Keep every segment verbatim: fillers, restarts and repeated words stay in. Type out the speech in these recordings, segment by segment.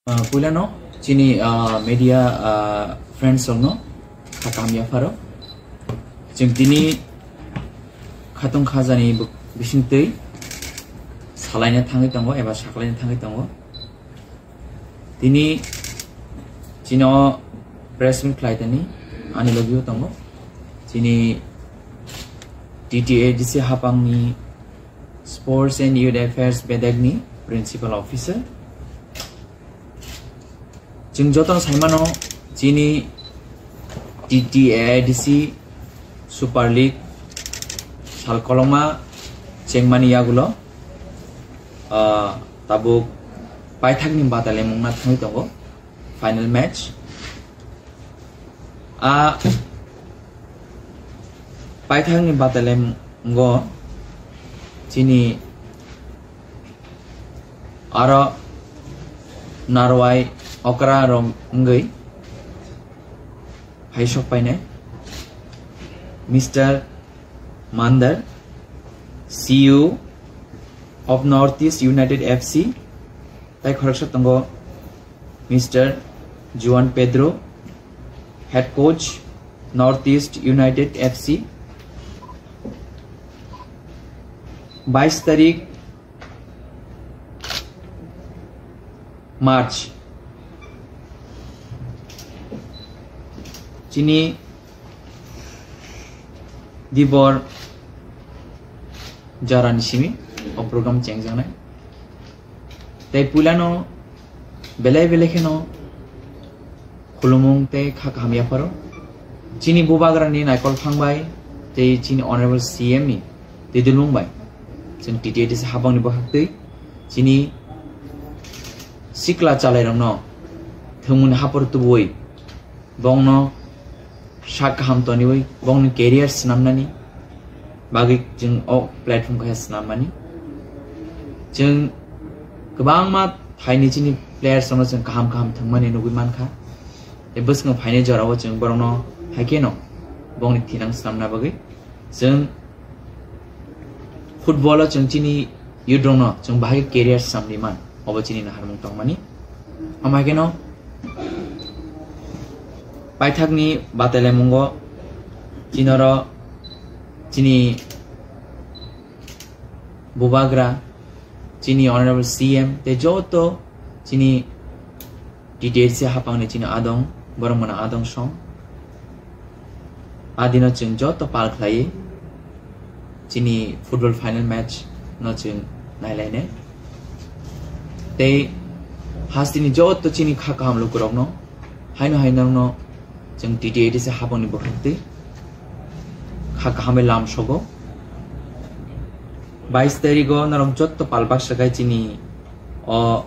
Ah, puilano chini, ah, media, ah, friends rokno kha kaham yapharo. Chwng tini khatong khajani bo-, bisingtwi salaina thangwi tongo eba saklaina thangwi tongo. Tini chino press meet khlai tani ani logio tongo. Chini T T A D C hapangni Sports and Youth Affairs bedekni Principal Officer. Chwng jotono saimano chini T T A D C Super League sal koloma chengmani yagulo, ah, tabuk paithakni batalai mungna thangwi tongo final match. A paithakni batalai mungo chini aro narwai okra rok wngwi hai sok painai Mister Mandar, C E O of North East United F C, tai khoroksa tongo Mister Juan Pedro, head coach, North East United F C. Bais tarik March, chini Dibor jarani simi o program chengjaknai. Tei puilano belai belai kheno khulumung tei kha kaham yapharo. Chini bubagrani naikol phang bai tei chini Honorable C M ni twi dulmung bai chwng T T A D C hapangni bwkhaktwi chini sikla chalairokno thwngmungni hapor tubuwi bongno sak kaham toniwi bongni career swnamnani bagwi chwng o platform khe swnammani. Chwng kwbangma thaini chini players rokno chwng kaham kaham thwngmani nugwi mankha. Tei bwskango phainai jorao chwng borokno haikheno bongni thinang swnamna bagwi chwng football o chwng chini youth rokno chwng bahai career samdi man, obo chini naharmung tongmani. Omo hai kheno paithakni batalaimungo chinoro chini bubagra, chini Honorable C M tei joto chini T T A D C hapangni chini adong, borok mano adong song. Adino chwng joto pal khlaiwi chini football final match no chwng nailainai. Tei hasteni joto chini kha kaham lukurokno haino hai norokno chwng T T A D C hapangni bwkhaktwi kha kahamwi lam sogo. Bais tarigo norok joto pal baksa khai chini o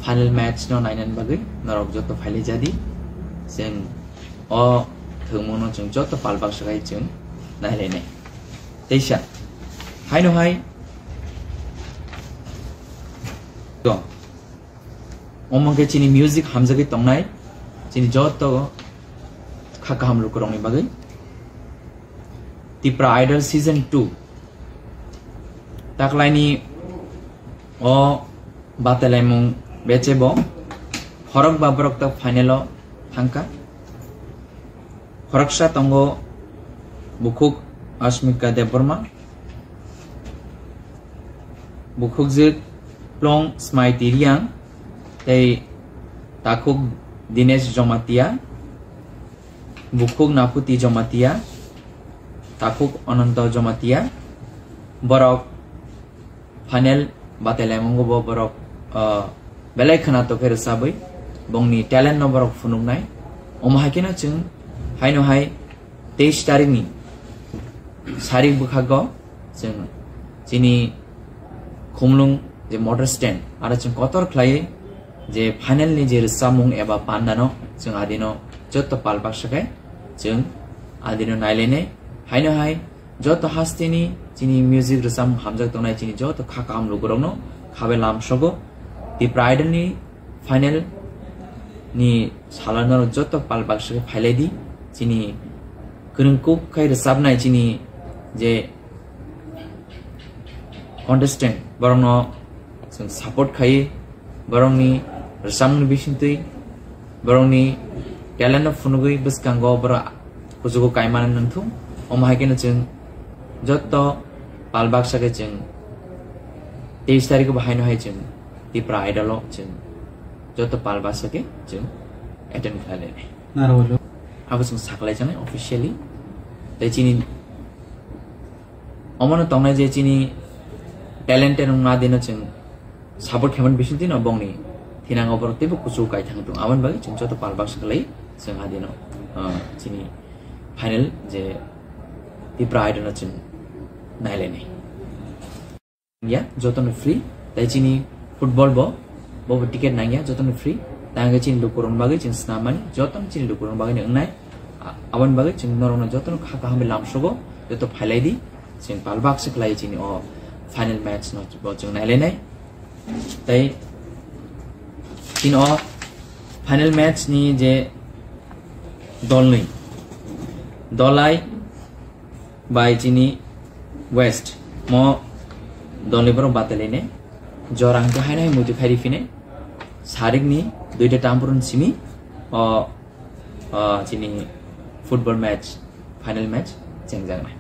final match no nainani bagwi norok joto phailai jadi. Chwng o thwngmungno chwng joto pal baksa khai chwng nailainai. Teisa haino hai to omo khe chini music hamjagwi tongnai chini joto kha kaham lukurokni bagwi. Tipra Idol Season two taklaini o batalaimung bechebo khorokba borok tak final o thangkha. Khoroksa tongo bukhuk Asmika Debbarma, bukhukjwk Plong Smaiti Riang tei takhuk Dinesh Jomatia, bukhuk Naphuti Jomatia, takhuk Ananto Jomatia. Borok final batalaimung bo borok, ah, belai khwnatok khe rwchabwi bongni talent no borok phunuknai. Omo hai kheno chwng haino hai teis tarikni sarik bwkhago chwng chini Khumlung je motor stand aro chwng kotor khlaiwi je final ni je rwchapmung eba panda no chwng adino joto pal baksa khe chwng adino nailainai. Haino hai joto hasteni chini music rwchapmung hamjak tongnai chini joto kha kaham lukurokno khabai lam sogo. Tipra Idol ni final ni salo norok joto pal baksa khe phailai di. Chini kwrwngkuk khai rwchapnai chini je contestant borokno chwng support khai, borokni Rwchapmungni bisingtwi borokni talent no phunugwi bwskango borok kuchugo kaimani nangthung. Omo hai kheno chwng joto pal baksa khe chwng teis tarikh bo haino hai chwng Tipra Idol o chwng joto pal baksa khe chwng attend khlai lainai. Abo chwng saklai janai officially. Tei chini omono tongnai je chini talented wngma dino chwng support khaimani bisingtwi no bongni thinango borok teibo kuchugo kaithang tongo. Aboni bagwi chwng joto pal baksa khlai chwng adino, ah, chini final je Tipra Idol no chwng nailainai. Ya, jotono free, tei chini football bo, bobo ticket nangya, jotono free. Tei hwnkhe chini lukurokni bagwi chwng swnam mani, jotono chini lukurokni bagwi wngnai. A-, aboni bagwi chwng norokno jotono kha kaham lamsogo, joto phailai di. Chwng pal baksa khlai chini o final match no bo chwng nailainai. Tei chini o final match ni je dolnwi, Dolai bai chini West mo dolnwi borok batalainai. Jora hwnkhe haino hai muitu khairi phine sarikni duita tampurun simi o, o chini football match, final match chengjaknai.